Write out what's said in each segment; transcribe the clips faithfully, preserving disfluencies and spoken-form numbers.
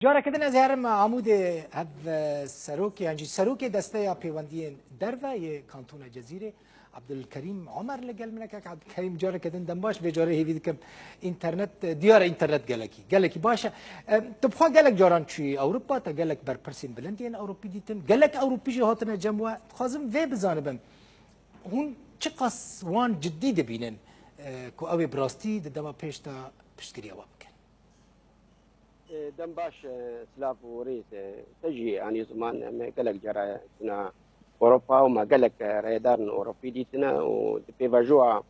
Careke din ez herim Amûdê hev, e, serokê, yan jî serokê Desteya Pêwendiyên Derve yê Kantona Cezîrê, Abdulkerîm Omer li gel min e. Kak Abdulkerîm, careke din dem baş, vê carê hêvî dikim înternet, e, diyar e, înternet gelekî, gelekî baş e. E, tu bi xwe gelek caran çûyî Ewropa, te gelek berpirsên bilind yên Ewropî dîtin, gelek Ewropî jî hatine cem we. Dixwazim vê bizanibim, hûn çiqas wan cidî dibînin, e, ku ew ê bi rastî di dema pêş de piştgiriya we bikin? E, dem baş, e, silav û rêz, e, te jî anî ziman, em gelek cara çûna Ewropa û me gelek, e, rêyedar in Ewropî dîtine û di pêvajoya,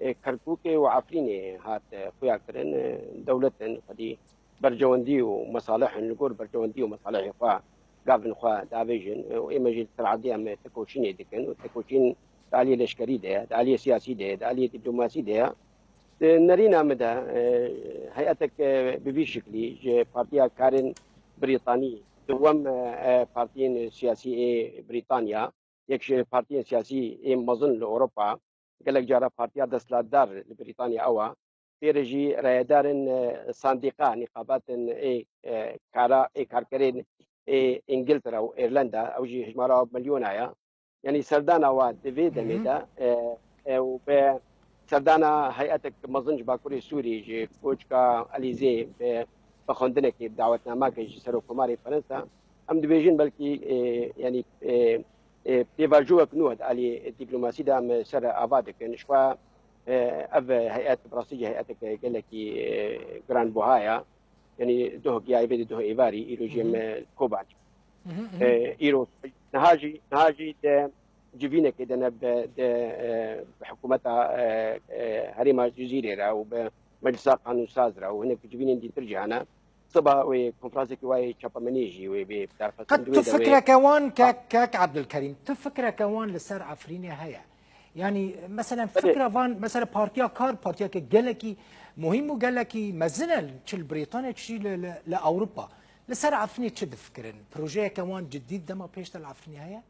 e, Kerkûkê û Efrînê hat, e, xuya kirin, e, dewlet in xwedî berjewendî û mesalih in, li gor berjewendî û mesalihê xwe gavin xwe davêjin, e, û ême jî li ser erdê em, e, tekoşînê dikin û tekoşîn di aliyê leşkerî de ye, di aliyê siyasî de ye, di aliyê dîplomasî de ye. Di nerîna min de, e, heyetek, e, bi vî şiklî ji Partiya Karên Brîtanî, dewam, e, e, partiyên siyasî ê Brîtanya, yek ji partiyên siyasî ê mezin li Ewropa, gelek cara partiya desthilatdar li Brîtanya ew e. Pê re jî rayedarên, e, sandîqa, nîqabatên ê, e, kara, ê karkerên ê Îngiltere û Îrlanda, ew jî hejmara milyona ye. Yanî serdana wa di vê demê de, e, e, û bi serdana heyetek mezin ji Bakurê Sûrî, ji Koçka Elîzê, bi, bi xwendinekê, bi dawetnameke ji Serokkomarê Fransa, em dibêjin belkî, e, yanî, e, e, pêvajoyek nû di alî dîplomasî de em ser ava dikin. Ji xwe, e, ev heyet bi rastî jî heyeteke gelekî, e, giranbuha ye. Yanî doh giyayê vê de doh êvarî, îro jî em, e, Kobanî. E, îro niha jî, niha jî di civînekê de ne bi, di, e, bi hikûmeta, e, e, herêma Cizîrê re û bi Meclisa Qanûnsaz re û hinek civînên dîtir jî hene. Siba wê konferanseke wayê çapemeniyê jî wê bê darxistin. Qet tu fikreke wan, kek, kek Abdulkerîm, tu fikreke wan li ser Efrînê heye? Yanî, meselen, fikra van, mesela, Partiya Kar, partiyeke gelekî muhîm û gelekî mezin e, çi li Brîtanya, çi li, li, li Ewropa. Li ser Efrînê çi difikirin? Projeyeke wan cidî dema pêş de li Efrînê heye?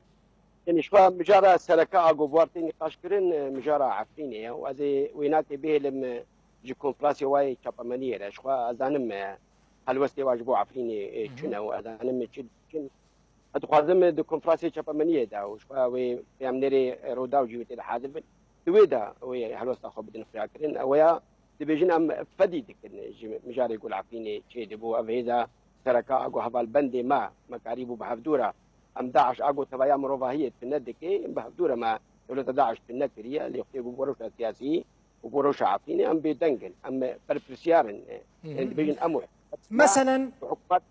Yanî, ji xwe mijara sereke a ku bi war tê nîqaş kirin, e, mijara Efrînê ye û ez ê wênakê bihêlim, e, ji konferansê wayê çapemeniyê re. Ji xwe ez zanim, e, helwestê wa ji bo Efrînê, e, çi ne û ez zanim çi dikin. Ez dixwazim, e, di konferansê çapemeniyê de û ji xwe wê peyamnêrê, e, Rûdaw jî wê tê de hazir bin. Di wê de wê helwesta xwe bidin xuyakirin. Ew ya dibêjin em fedî dikin ji mijarê ku li Efrînê çêdibû. Ev hêza sereke a ku hevalbendê me, me karîbû bi hevdû re. Em DAIŞ a ku tevahiya mirovahiyê tune dike, bi hevdû re me dewleta DAIŞ tune kiriye. Lê xwedê ku bi rewşa siyasî û bi rewşa Efrînê em bêdeng in. Em berpirsiyar in. Em dibêjin em û Meselen, hikûmet.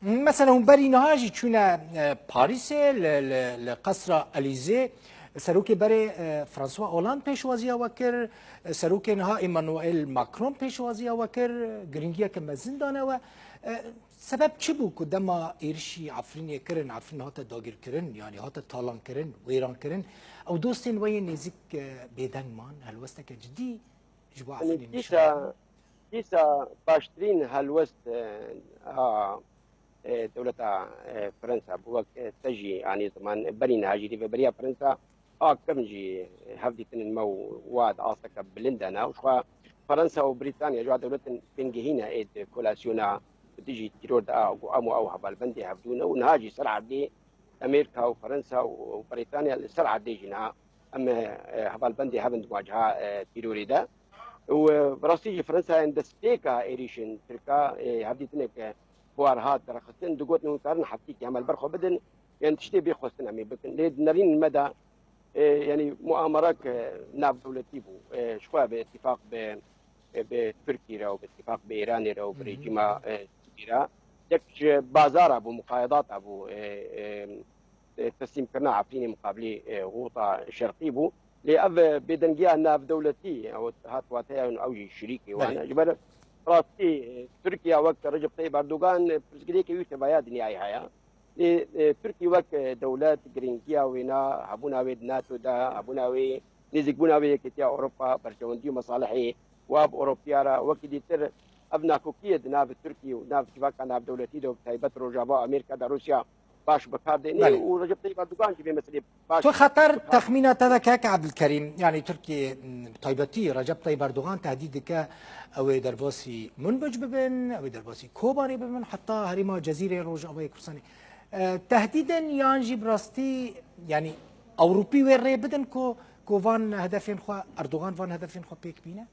Mesela hûn berî niha jî çûne, e, Parîsê, li, li, li Qesra Elîzê. Serokê berê, e, François Hollande pêşwaziya we kir. E, serokê niha Emmanuel Macron pêşwaziya we kir. Giringiyeke mezin dane we. E, sebeb çi bû ku dema êrişî Efrînê kirin, Efrîn hate dagirkirin, yanî hate talankirin, wêrankirin, ew dostên we yên nêzik, e, bêdeng man, helwesteke cidî ji bo Efrînê nîşan dîsa, dîsa baştirîn helwest, e, a, e, dewleta, e, Fransa bû. Wek, e, te jî anî ziman, berî niha jî rêveberiya Fransa a kevn jî hevdîtinên me û wa di asteke bilind de ne. Û ji xwe Fransa û Brîtanya ji wa dewletên bingehîn e ê di kolasyona bi dijî tîror de a ku em û ew hevalbendê hevdû ne û niha jî ser erdê Amerîka û Fransa û, û Brîtanya li ser erdê jî niha em, e, hevalbendê hev in di muwaceha, e, tîrorê de. Û, e, bi rastî jî Fransa yên destpêka êrîşên Tirka, e, hevdîtineke bi war hat derxistin, digotin hûn karin heftîkê hema li ber xwe bidin, yên tiştê bê xwestin em ê bikin. Lê di nerîn me de, e, yanî muamerek, e, navdewletî bû. E, ji xwe bi îtîfaq bi, e, bi Tirkî re û bi îtîfaq bi Îranê re û bi rejîma, e, Tirkî re. Yek ji bazara bû, muqayedata bû, e, e, e, teslîmkirina Efrînê muqabilî, e, Xuta Şerqî bû. Lê ev, e, bêdengiya navdewletî, ew hat wateya ew jî şirîkê wan e. Belê. Ji ber rastî, e, Tirkiye wek Recep Tayyip Erdogan, e, pirsgirêkê wî tevaya dinyayê heye. Lê, e, Tirkî wek, e, dewlet, girîngiya wêna, hebûna wê di NATO de, hebûna wê, nêzîkbûna wê Yekîtiya Ewropa, berjewendî û mesalihê wa bi Ewropiya re, wekî dîtir ev nakokiyê di nav Tirkî û nav civaka navdewletî de û bi taybet Rojava û Amerîka de, Rûsya baş bi kar dêne Belê. û Recep Tayyip Erdogan jî vê meselê baş Tu xeter bi kar texmîna te veke Ebdilkerîm, yanî Tirkiye, m, bi taybetî Recep Tayyip Erdogan tehdîd dike, ew ê derbasî Minbic bibin, ew ê derbasî Kobanê bibin, heta herêma Cezîrê Rojavayê Kurdistanê. E, tehdîdin yan jî bi rastî, yanî Ewropî wê rê bidin ku, ku van hedefên xwe, Erdogan van hedefên xwe pêk bîne?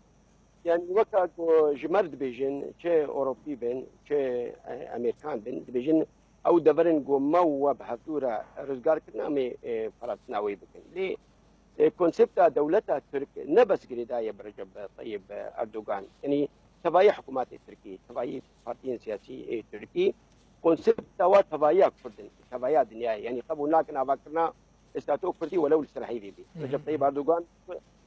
Yani weka ku ji me re dibêjin, çi Ewropî bin, çi e, Amerîkan bin, dibêjin ew deverin ku me û we bi hevdû re rizgar kirine, em ê e, parastina wê bikin. Lê e, konsepta dewleta Tirk ne bes girêdayî ye bi Recep Tayyip Erdogan. Yanî tevayî hikûmetê Tirkî, tevayî partiyên siyasî ê Tirkî, konsepta wa tevayiya Kurd in, tevayiya dinyayê. Yanî qebûl nakin avakirina statû Kurdî welew li ser heyvê bî. Recep Tayyip Erdogan,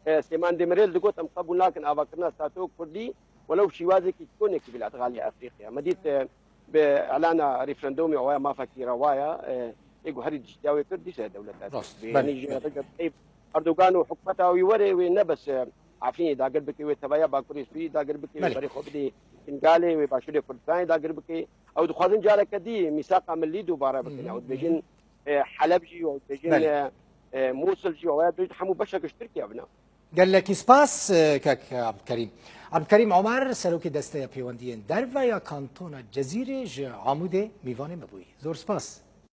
e, Süleyman Demirel digot, em qebûl nakin avakirina statû Kurdî welew şîwazekî konekî bî li Efrîqya. Me dît, e, bi îlana referandumê awaya mafekî rewa ya, e, ê ku herî diştiya wê kir, dîsa dewleta Tirk. Rast, belê, Yanî ji belê. Recep Tayyip Erdogan û hikûmeta wî were, wê ne bes, e, Efrînê dagir bike, wê tevaya Bakurê Sûrî dagir bike, wê Belê. berê xwe bidê Şingalê, wê Başûrê Kurdistanê dagir bike. Ew dixwazin careke dî mîsaqa millî dubare bikin. Ew dibêjin, e, Heleb jî, ew dibêjin, Belê. e, e, Mûsil jî, ew dibêjin hemû beşek ji Tirkiye bine. Gelekî spas, e, kek Abdulkerîm. Abdulkerîm Omer, serokê Desteya Pêwendiyên Derve ya Kantona Cezîrê ji Amûdê mîvanê me bûyî. Zor spas.